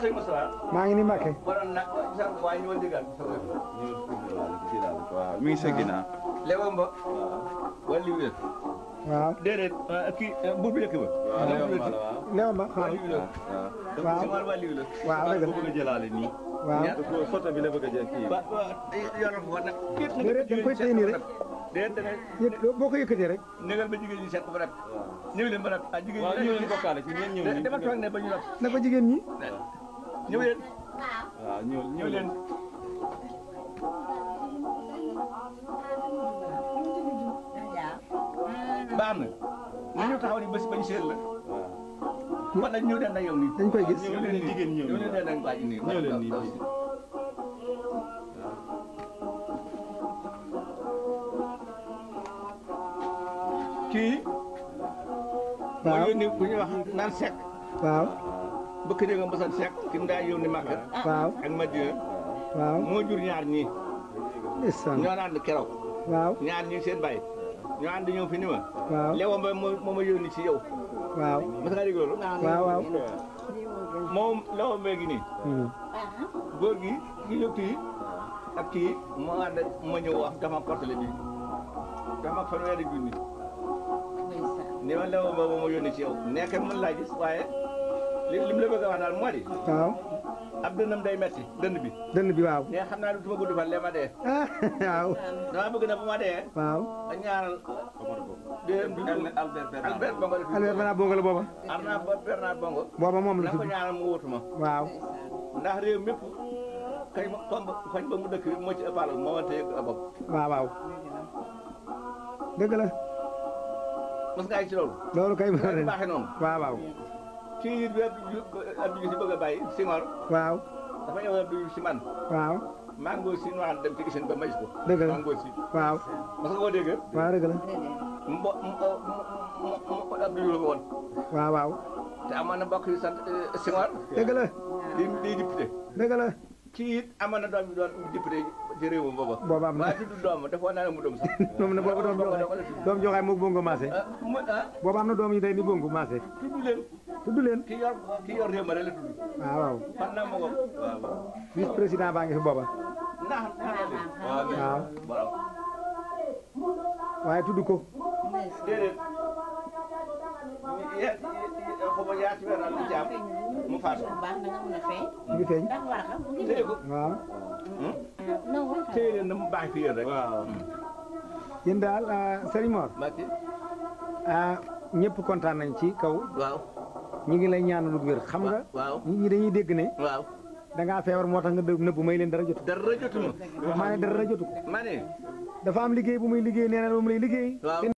sëñ Moussa. maa ngi ni Mbacke. waroon na sax waaye ñu woon déggal. waaw mi ngi sa ginnaaw. Lewo Mba. wala Liwi. waaw déedéet kii buur bi dëkk ba. Lewo Mba xaaral. waaw si wàllu Liwi la. waaw dëgg bëgg a jëlaale nii. waaw photo bi la bëgg a jël kii. yoroon ko nag. déedéet da nga koy téye nii rek. déedéet da ngay. boo ko yëkkatee rek. négal ba jigéen ñi seet ko ba nag. ñëw leen ba nag ah jigéen ñi. waaw ñëw leen bokkaale ci ñeen ñëw leen. dama toog ne ba ñu nag. na ko jigéen ñi. ñëw leen. waaw ñëw leen. baax na. nañu taxaw ni bés bañ seet la. kon nag ñëw leen nag yow nii. dañ koy gis. ñëw leen jigéen ñëw ñëw leen nag bàyyi nii. ñëw leen nii kii. waaw moo yónni bu ñuy wax naan Seck. waaw bëkk dégg nga mosal Seck ki mu daa yónni Màkka. waaw ak Madina. waaw moo jur ñaar ñii. ndeysaan ñoo naan keroog. waaw ñaar ñii seen bàyyi. ñoo ànd ñëw fi ni ma. waaw Lewo Mba moo ma yónni ci yow. waaw mos nga dégg loolu. waaw waaw. moom Lewo Mba gi nii. góor gi kii yëpp kii ak kii moo ànd ma ñëw wax dama portele bi dama fanweeri junni. ni ma Lewo Mba moo ma yónni ci yow nekk mën laa gis waaye li mu la bëgg a wax daal moo di. waaw ab dënnam day metti dënn bi. dënn bi waaw. mais xam naa du ma gudd fan lee ma dee. waaw. dama bëgg na bu ma dee. waaw. a ñaaral. Albert Bongo la. Albert Bernard Bongo la booba. am naa Bernard Bongo. booba moom la na ko tudd. ñaaral mu wutu ma. waaw. ndax réew mépp kay fañ ba mu dëkk moo ci ëppal moo wante yëg a bopp. waaw waaw. dëgg la. mos nga ay ci loolu. loolu kay baaxee noonu. waaw waaw. kii bi Abdou Diouf si bëgg a bàyyi Senghor. waaw. dafa ñëw Abdou Diouf si man. waaw. maa ngoo si noir dem ci usine ba ma gis ko. dëgg la maa ngoo si. waaw. mos nga koo dégg. waaw dëgg la. Abdou Diouf la woon. waaw waaw. te amoon na mbokk yu sant Senghor. dëgg la. di député. dëgg la. kii it amoon na doom bi doon député ci réew mi booba. booba am na waaye tudd doom dafa naa ne mu doom sax. moom na booba doom joxaay moog bongo maase. booba am na doom yi day ni bongo maase. tudd leen. tudd leen. ki yor réew ma rek la tudd. waaw waaw. fan naa ma ko. waaw waaw. vice président baa ngi fi booba. ndax waaw. waaw. waaye tudd ko. déedéet. xaw ma yaa ci weer daal di jaam mu faatu. mu ngi feeñ. téye ko. waaw. téye leen na mu baax fi yéen rek. waaw. yéen daal Serigne Mor. Mbacke. ñëpp kontaan nañ ci kaw. waaw. ñu ngi lay ñaanal wér xam nga. waaw. nit ñi dañuy dégg ne. waaw. da ngaa feebar moo tax nga nëbbu may leen dara jotu. dara jotuma. maa ne dara jotu ko. ma ne. dafa am liggéey bu muy liggéey nee na ba mu lay liggéey. waaw.